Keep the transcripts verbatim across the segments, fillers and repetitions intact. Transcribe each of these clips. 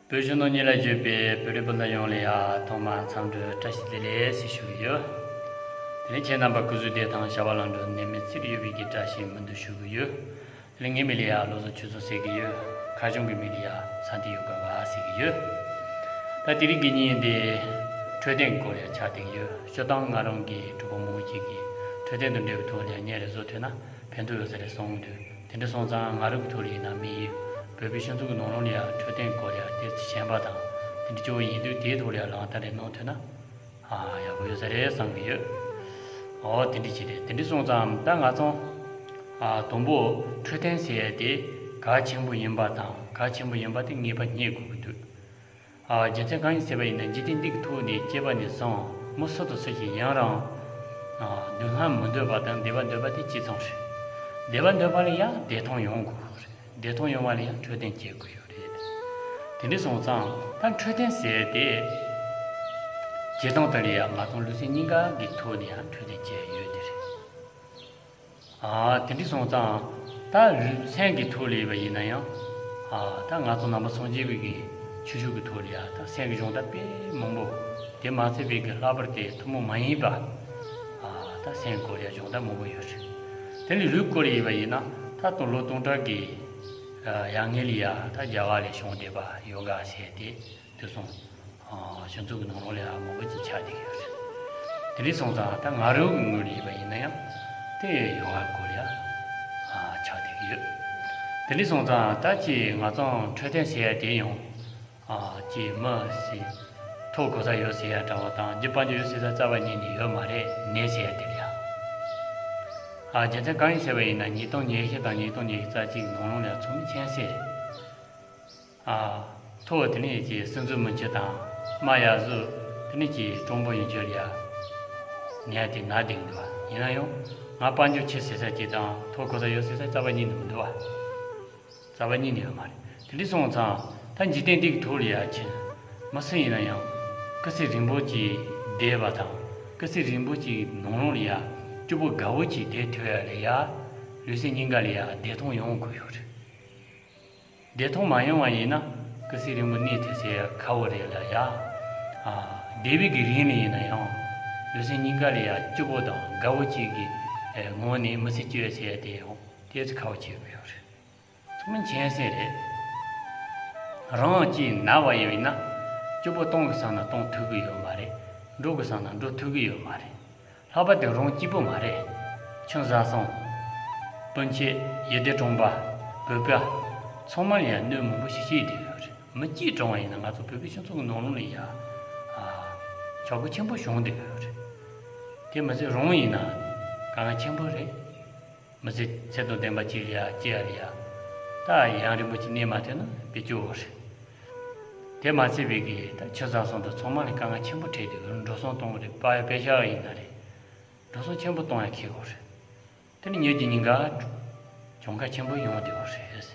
བོད་གཞུང་ནང་ཉིད་ལ་བཞུགས་པའི་བོད་རིགས་སྤུན་ཟླ་ཡོངས་ལ་ཡང་ཐོག་མར་འཚམས་འདྲི་བཀྲ་ཤིས་བདེ་ལེགས་ཞེས་ཞུ་གི་ཡོད། དེ་ནས་ཁྱེད་རྣམ་པ་སྐུ་གཟུགས་བདེ་ཐང་བྱ་བ་ལམ་འགྲོ་ནད་མེད་ཚེ་རིང་ཡོད་པའི་གི་བཀྲ་ཤིས་སྨོན་འདུན་ཞུ་གི་ཡོད། དེ་ནས་ངའི་མིང་ལ་ཡང་བློ་བཟང་ཆོས་བཟང་ཟེར་གི་ཡོད། ཁ་བྱང་གི་མིང་ལ་ཡང་ས་འདི་ཡོད་ག་བ་ཟེར་གི་ཡོད། ད་དེ་རིང་གི་བརྙན་འདི་འཕྲོད་བསྟེན་སྐོར་ལ་ཡང་ཆགས་བསྡད་ཀྱི་ཡོད། སྤྱིར་བཏང་ང་རང་གི་གྲོགས་པོ་མང་པོ་ཅིག་གིས་འཕྲོད་བསྟེན་དང་འབྲེལ་བའི་ཐོག་ལ་ཡང་བརྙན་རེ་བཟོ་ཐུབ་ན་ཕན་ཐོགས་ཡོད་ས་རེད་བསམ་གི་འདུག་དེ་འདྲ་སོང་ཙང་ང་རང་གི་ཐོག་ལ་ཡིན་ན་མི་ཡིན། བོད་པའི་སྤྱི་ཚོགས་ཀྱི་ནང་ལོགས་ལ་ཡང་འཕྲོད་བསྟེན་སྐོར་ལ་ཡང་ཏོག་ཙམ་ཞན་པ་དང་དེ་འདྲ་སྐྱོ་བོ་ཡིན་དུས་དེའི་ཐོག་ལ་ཡང་ལག་བསྟར་རེ་གནང་ཐུབ་ན་ཨ་ཡག་པོ་ཡོད་ས་རེད་བསམ་གི་ཡོད། ཨོ་དེ་འདྲ་ཅིག་རེད། དེ་འདྲ་སོང་ཙང་ད་ང་ཚོ་ཨ་དང་པོ་འཕྲོད་བསྟེན་ཟེར་ཡ་དེ་གལ་ཆེན་པོ་ཡིན་པ་དང་གལ་ཆེན་པོ་ཡིན་པ་དེ་ངེས་པ་རྙེད་དགོས་ཀྱི་འདུག་ཨ་རྒྱུ་མཚན་གང་ཡིན་ཟེར་བ་ཡིན་ན་འཇིག་རྟེན་འདི་གི་ཐོག་ནས་སྐྱེས་པ་ནས་བཟུང་མི་སུ་དང་སུ་ཞིག་ཡིན་རུང་ཨ་སྡུག་བསྔལ་མི་འདོད་པ་དང་བདེ་བ་འདོད་པ་དེ་གཅིག་མཚུངས་རེད། བདེ་བ་འདོད་པ་ལ་ཡང་བདེ་ཐང་ཡོང་དགོས་རེད། བདེ་ཐང་ཡོང་བ་ལ་ཡང་འཕྲོད་བསྟེན་བྱེད་དགོས་ཡོད་རེད། དེ་འདྲ་སོང་ཙང་ད་འཕྲོད་བསྟེན་ཟེར་དེ་བྱེད་སྟངས་དེ་ལ་ཡང་ང་ཚོ་ལུས་སེམས་གཉིས་ཀ་གི་ཐོག་ནས་ཡང་འཕྲོད་བསྟེན་བྱས་ཡོད་དེ་རེད། ཨ་དེ་འདྲ་སོང་ཙང་ད་ལུས་སེམས་ཀྱི་ཐོག་ལ་ཡིན་པ་ཡིན་ན་ཡང་ཨ་ད་ང་ཚོ་ནང་པ་སངས་རྒྱས་པའི་གི་ཆོས་ཕྱོགས་ཀྱི་ཐོག་ལ་ཡང་ད་སེམས་ཀྱི་སྦྱོང་བརྡར་དཔེ་མང་པོ་དེ་མ་ཚད་པའི་གི་ལྷག་པར་དུ་ཐུན་མོང་མ་ཡིན་པ་ཨ་ད་སེམས་སྐོར་ཡང་སྦྱོང་བརྡར་མང་པོ་ཡོད་རེད། དེ་ནས་ལུས་སྐོར་ཡིན་པ་ཡིན་ན་ད་དུང་ལོ་སྟོང་ཕྲག་གི་ཡར་སྔོན་ལ་ཡང་ད་རྒྱ་གར་ལ་བྱུང་བསྡད་པ་ཡོ་ག་ཟེར་དེ་དེ་སོང་། ཨ་སྤྱི་ཚོགས་ཀྱི་ནང་ལོགས་ལ་ཡང་མང་པོ་ཅིག་ཆགས་བསྡད་ཀྱི་ཡོད་རེད། དེ་འདྲ་སོང་ཙང་ད་ང་རང་གི་ངོས་ལ་ཡིན་པ་ཡིན་ན་ཡང་དེ་ཡོ་ག་སྐོར་ཡང་ཨ་ཆགས་བསྡད་ཀྱི་ཡོད། དེ་འདྲ་སོང་ཙང་ད་ཅིག་ང་ཚོ་འཕྲོད་བསྟེན་ཟེར་ཡ་དེ་ཡང་ཨ་ཅིག་མི་ཞིག་ཐོབ་གོ་ས་ཡོད་ཟེར་ཡ་འདྲ་བོ་དང་རྒྱུ་དཔལ་འབྱོར་ཡོད་ཟེར་ས་རྩ་བ་ཉིད་ནས་ཡོད་མ་རེད། ནད་ཟེར་ཡ་དེ་ལ་ཡང་ཨ་རྒྱུ་མཚན་གང་ཡིན་ཟེར་བ་ཡིན་ན་ཉིས་སྟོང་ཉི་ཤུ་དང་ཉིས་སྟོང་ཉི་ཤུ་རྩ་གཅིག་ནང་ལོགས་ལ་ཚོགས་མི་ཁྱད་བསད་རེད། ཨ། ཐོག་དེ་ནས་ཀྱི་སྲིད་འཛིན་མི་ཆེ་དང་དམག་ཡག་བཟོ་དེ་ནས་ཀྱི་གྲོང་པོ་ཡོན་ཆོད་ལ་ཡ་ནས་དེ་ན་བསྡད་འདུག་བ། ཡིན་ན་ཡང་ང་དཔལ་འབྱོར་ཆེ་ཟེར་ས་ཅིག་དང་ཐོག་གོ་ས་ཡོད་ཟེར་ས་རྩ་བ་ཉིད་ནས་མི་འདུག་བ། རྩ་བ་ཉིད་ནས་ཡོད་མ་རེད། དེ་འདྲ་སོང་ཙང་ད་འཇིག་རྟེན་འདི་གི་ཐོག་ལ་ཡ་ཆེ་མི་སུ་ཡིན་ན་ཡང་སྐུ་ཚེ་རིང་པོ་ཅིག་བསྡད་པ་དང་སྐུ་ཚེ་རིང་པོ་ཅིག་ནང་ལོགས་ལ་ཡ་སྐྱིད་པོ་དགའ་བོ་ཅིག་བསྡད་ཐུབ་ཡ་ལ་ཡ་ལུས་སེམས་གཉིས་ཀ་ལ་ཡ་བདེ་ཐང་ཡོང་དགོས་ཡོད་རེད། བདེ་ཐང་མ་ཡོང་བ་ཡིན་ན་སྐུ་ཚེ་རིང་པོ་གནས་ཐུབ་ཟེར་ཡ་ཁག་པོ་རེད་ལ་ཡ། ཨ། འདས་པའི་གི་རིང་ལ་ཡིན་ན་ཡང་ལུས་སེམས་གཉིས་ཀ་ལ་ཡ་སྐྱིད་པོ་དང་དགའ་བོ་གཅིག་གི་ངང་ནས་མི་ཚེ་སྐྱེལ་ཟེར་ཡ་དེ་ཡང་ཏོག་ཙམ་ཁག་པོ་ཆགས་ཀྱི་ཡོད་རེད། ཚང་མ་མཁྱེན་གསལ་རེད། རང་གཅིག་ན་བ་ཡིན་ན་སྐྱིད་པོ་གཏོང་གི་བསམ་ན་གཏོང་ཐུབ་ཀྱི་ཡོད་མ་རེད། འགྲོ་གི་བསམ་ན་འགྲོ་ཐུབ་ཀྱི་ཡོད་མ་རེད། ལྷག་པར་དུ་རང་གཅིག་པུ་མ་རེད། ཁྱིམ་བཟའ་ཚང་། སྤུན་མཆེད། ཡུལ་སྡེ་གྲོང་པ། བོད་པ། ཚང་མ་ལ་ཡང་གནོད་མང་པོ་ཞིག་བྱས་བསྡད་ཡོད་རེད། མི་གཅིག་གྲོངས་པ་ཡིན་ན་ང་ཚོ་བོད་པའི་སྤྱི་ཚོགས་ཀྱི་ནང་ལོགས་ལ་ཡ། ཨ། ཆག་སྒོ་ཆེན་པོ་བྱུང་བསྡད་ཡོད་རེད། དེ་མི་ཚད་རང་ཡིན་ན་དཀའ་ངལ་ཆེན་པོ་རེད། མི་ཚེ་ཚད་དང་ལྡན་པ་ཅིག་ལ་ཡ་སྐྱེ་ཡ་ལ་ཡ། ད་ཡང་རིང་པོ་ཅིག་གནས་མ་ཐུབ་ན་དཔེ་སྐྱོ་བོ་རེད། དེ་མ་ཚད་པའི་གི་ད་ཆུ་བཟའ་ཚང་དང་ཚང་མ་ལ་དཀའ་ངལ་ཆེན་པོ་འཕྲད་དུས་འགྲོ་སོང་གཏོང་གི་རེད། པ་པེ་ཤག་ཡིན་ན་རེད། འགྲོ་སོང་ཆེན་པོ་གཏོང་ཡ་ཁེལ་གོ་རེད། དེ་ནི་ཉོས་ཀྱི་ཉིན་ག་གྱོང་ཁ་ཆེན་པོ་ཡོང་བསྡད་གོ་རེད།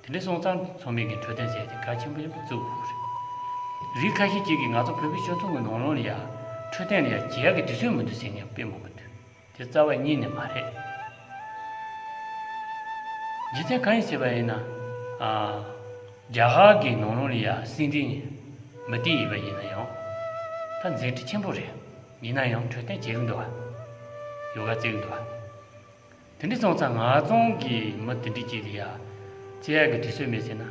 དེ་འདྲ་སོང་ཙང་ཚང་མས་གི་འཕྲོད་བསྟེན་ཟེར་དེ་གལ་ཆེན་པོ་ཡིན་པ་བརྩི་དགོས་རེད། རིགས་ཁ་ཤས་ཅིག་གིས་ང་ཚོ་བོད་པའི་སྤྱི་ཚོགས་ཀྱི་ནང་ལོགས་ལ་ཡ་འཕྲོད་བསྟེན་ལ་ཡ་བྱེད་ཡག་གི་དུས་ཚོད་མི་འདུག་ཟེར་མཁན་དཔེ་མང་པོ་འདུག་དེ་རྩ་བ་ཉིད་ནས་མ་རེད། རྒྱུ་མཚན་གང་ཡིན་ཟེར་བ་ཡིན་ན། ཨ། རྒྱ་གར་གྱི་ནང་ལོགས་ལ་ཡ་སྲིད་འཛིན་མི་དེ་ཡིན་པ་ཡིན་ན་ཡང་ད་མཛད་འཕྲིན་ཆེན་པོ་རེད། ཡིན་ན་ཡང་འཕྲོད་བསྟེན་བྱེད་ཀྱི་འདུག་བ། ཡོ་ག་རྩེ་གི་འདུག་བ། དེ་འདྲ་སོང་ཙང་ང་ཚོ་གི་མི་དེ་འདྲ་ཅིག་ལ་ཡ་རྩེ་ཡག་གི་དུས་ཚོད་མེད་ཟེར་ན།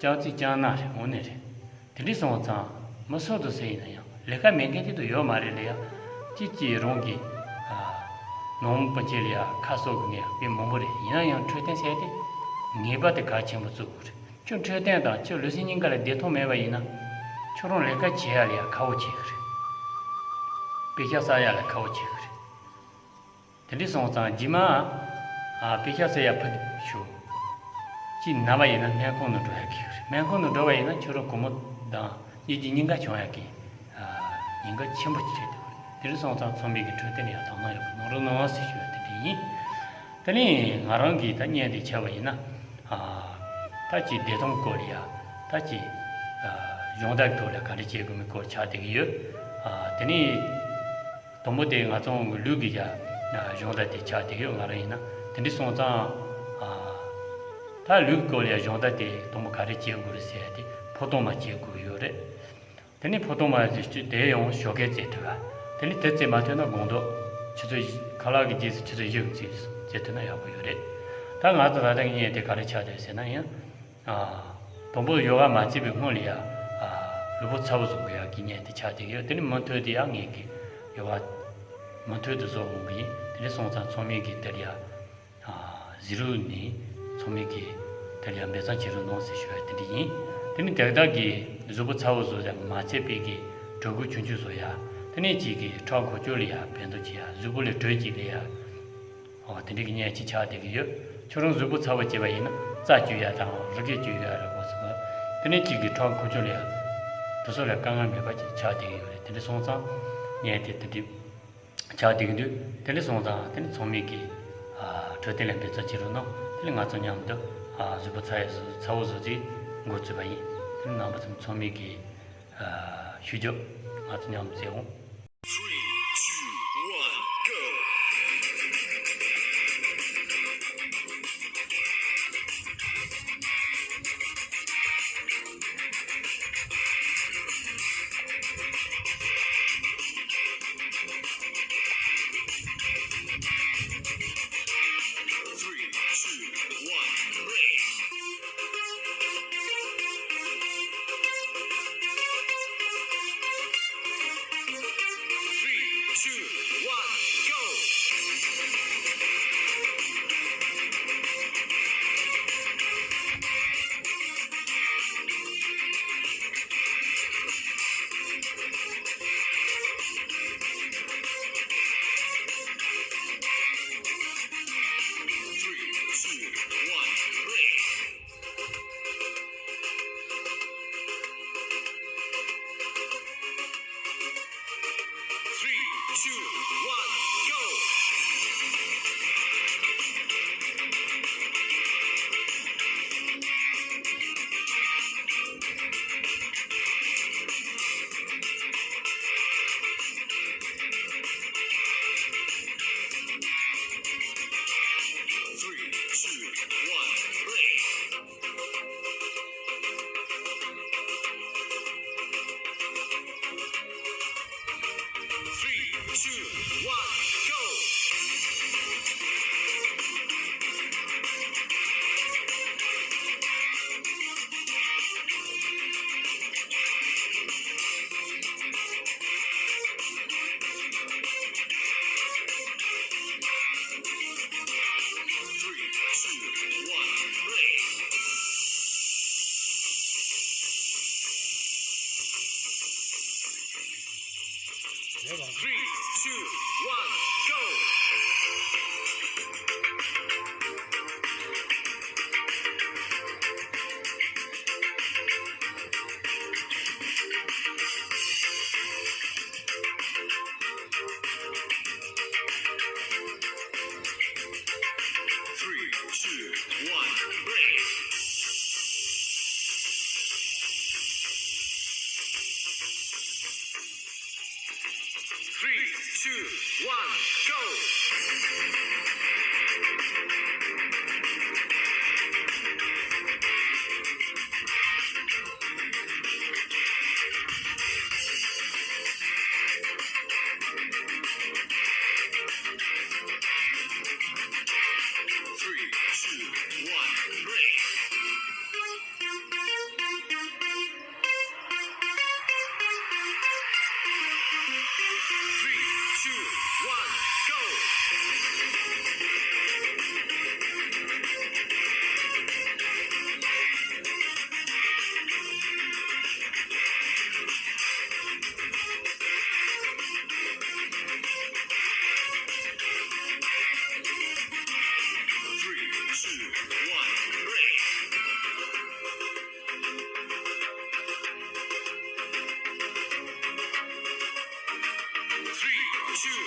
ཅང་ཙི་ཅང་ན་རེད། འོ་ནི་རེད། དེ་འདྲ་སོང་ཙང་མི་སུ་དང་སུ་ཡིན་ན་ཡང་ལས་ཀ་མེད་མཁན་དེ་དུ་ཡོད་མ་རེད་ལ་ཡ། ཅིག་ཅིག་རང་གི་ཨ་ནང་མི་སྤུན་མཆེད་ལ་ཡ་ཁ་གསོ་གི་ངས་དཔེ་མང་པོ་རེད། ཡིན་ན་ཡང་འཕྲོད་བསྟེན་ཟེར་དེ་ངེས་པར་དུ་གལ་ཆེན་པོ་བརྩི་དགོས་རེད། ཁྱོད་འཕྲོད་བསྟེན་དང་ཁྱོད་ལུས་སེམས་གཉིས་ཀ་ལ་བདེ་ཐང་མེད་པ་ཡིན་ན་ཁྱོད་རང་ལས་ཀ་བྱེད་ཡ་ལ་ཡ་ཁག་པོ་ཆགས་ཀྱི་རེད། པེ་ཤག་བསགས་ཡ་ལ་ཁག་པོ་ཆགས་ཀྱི་རེད། དེ་འདྲ་སོང་ཙང་རྗེས་མ་ཨ་པེ་ཤག་བསགས་ཡ་ཕུད་ཞུ། ཅིག་ན་བ་ཡིན་ན་སྨན་ཁང་ནང་འགྲོ་ཡ་གི་རེད། སྨན་ཁང་ནང་འགྲོ་བ་ཡིན་ན་ཁྱོད་རང་སྒོར་མོ་དང་གཉིས་ཀྱི་ཉེན་ཁ་བྱུང་ཡ་གི་ཨ་ཉེན་ཁ་ཆེན་པོ་ཅིག་རེད་འདུག་དེ་འདྲ་སོང་ཙང་ཚང་མས་གི་འཕྲོད་བསྟེན་ཡ་དོ་སྣང་ཡོད་པ་གནང་རོགས་གནང་ཟེར་ཞུ་ཡ་དེ་འདྲ་ཡིན། དེ་ནས་ང་རང་གིས་ད་བརྙན་དེ་བྱས་པ་ཡིན་ན། ཨ་ད་ཅིག་བདེ་ཐང་སྐོར་ལ་ཡ། ད་ཅིག་ཨ་སྦྱོང་བརྡར་ཐོག་ལ་ག་འདྲ་བྱེད་དགོས་མིན་སྐོར་ཆགས་བསྡད་ཀྱི་ཡོད། ཨ་དེ་ནས་དང་པོ་དེ་ང་ཚོ་གི་ལུས་ཀྱི་ཡ་སྦྱོང་བརྡར་དེ་ཆགས་བསྡད་ཀྱི་ཡོད། ང་རང་ཡིན་ན་དེ་འདྲ་སོང་ཙང་། ཨ་ད་ལུས་ཀྱི་སྐོར་ལ་ཡ་སྦྱོང་བརྡར་དེ་དང་པོ་ག་རེ་བྱེད་དགོས་རེད་ཟེར་ཡ་དེ་ ཕོ་བྲང་མ་བྱེད་དགོས་ཡོད་རེད། དེ་ནས་ཕོ་བྲང་མ་བྱེད་དུས་དེ་ཡང་ཞོགས་ཀས་བྱེད་ཐུབ་པ། དེ་ནས་དེ་བྱེད་མ་ཐུབ་ན་དགོང་དྲོ་ཆུ་ཚོད་བཞི་ཁ་ལག་གི་རྗེས་སུ་ཆུ་ཚོད་བཞི་གི་རྗེས་སུ་བྱེད་ཐུབ་ན་ཡག་པོ་ཡོད་རེད། ད་ང་ཚོ་ད་ལྟ་གི་བརྙན་དེ་ག་རེ་ཆགས་བསྡད་ཟེར་ན་ཡང་། ཨ། དང་པོ་ཡོ་ག་མ་བྱས་པའི་སྔོན་ལ་ཡ། ཨ། ལུས་པོ་ཚ་བོ་བཟོ་དགོས་ཡ་གི་བརྙན་དེ་ཆགས་བསྡད་ཡོད། དེ་ནས་མུ་མཐུད་དེ་ཡ་ངེད་ཀྱི་ཡོ་ག་མུ་མཐུད་དུ་བཟོ་འོང་གི་ཡིན། དེ་འདྲ་སོང་ཙང་ཚང་མས་ཀྱི་དེར་ཡ། ཨ། གཟིགས་རོགས་གནང་། ཚང་མས་ཀྱི་དེར་ཡ་འབད་བརྩོན་བྱེད་རོགས་གནང་ཟེར་ཞུ་ཡ་དེ་འདྲ་ཡིན། དེ་ནས་དེ་དག་གི་གཟུགས་པོ་ཚ་བོ་བཟོ་ཡ་མ་ཚད་པའི་གི་དྲོད་ཁོལ་ཆུང་ཆུང་བཟོ་ཡ། དེ་ནས་གཅིག་གི་ཁྲག་འཁོར་སྐྱོད་ལ་ཡ་ཕན་ཐོགས་བྱེད་ཡ། གཟུགས་པོ་ལ་དྲོད་སྐྱེད་ལ་ཡ། ཨོ། དེ་འདྲའི་གི་བརྙན་ཅིག་ཆགས་བསྡད་ཀྱི་ཡོད། ཁྱོད་རང་གཟུགས་པོ་ཚ་བོ་བྱས་པ་ཡིན་ན་རྩ་བཅུག་ཡ་དང་རི་སྐྱེས་བཅུག་ཡ་རེད་གོ་ཟེར་བ། དེ་ནས་གཅིག་གི་ཁྲག་འཁོར་སྐྱོད་ལ་ཡ། དེ་ཚོ་ལ་དཀའ་ངལ་མེད་པ་ཅིག་ཆགས་བསྡད་ཀྱི་ཡོད་རེད། དེ་འདྲ་སོང་ཙང་བརྙན་དེ་དེ་འདྲའི་ཆགས་བསྡད་ཀྱི་འདུག་དེ་འདྲ་སོང་ཙང་དེ་ནས་ཚང་མས་ཀྱི། ཨ། འཕྲོད་བསྟེན་ལ་འབད་བརྩོན་བྱེད་རོགས་གནང་། དེ་ནས་ང་ཚོ་མཉམ་དུ། ཨ། གཟུགས་པོ་ཚ་ཡ་ཚ་བོ་བཟོ་རྩིས་འགོ་བཙུགས་པ་ཡིན། དེ་ནས་རྣམ་པ་ཚོ་ཚང་མས་ཀྱི། ཨ། ཤུགས་རྒྱོབ། ང་ཚོ་མཉམ་དུ་བྱེད་འོང་། Three, two, one, go. Three, two, one, break. Three, two, one, go. Three, two, one, break. Three, two, one, go. Three, two, one, break. Three, two, one, go. Three, two, one, break. Three, two, one, go. Three, two, one, break. Three, two, one, go. Three, two, one, break. Three, two, one, go. Three, two, one, break. Three, two,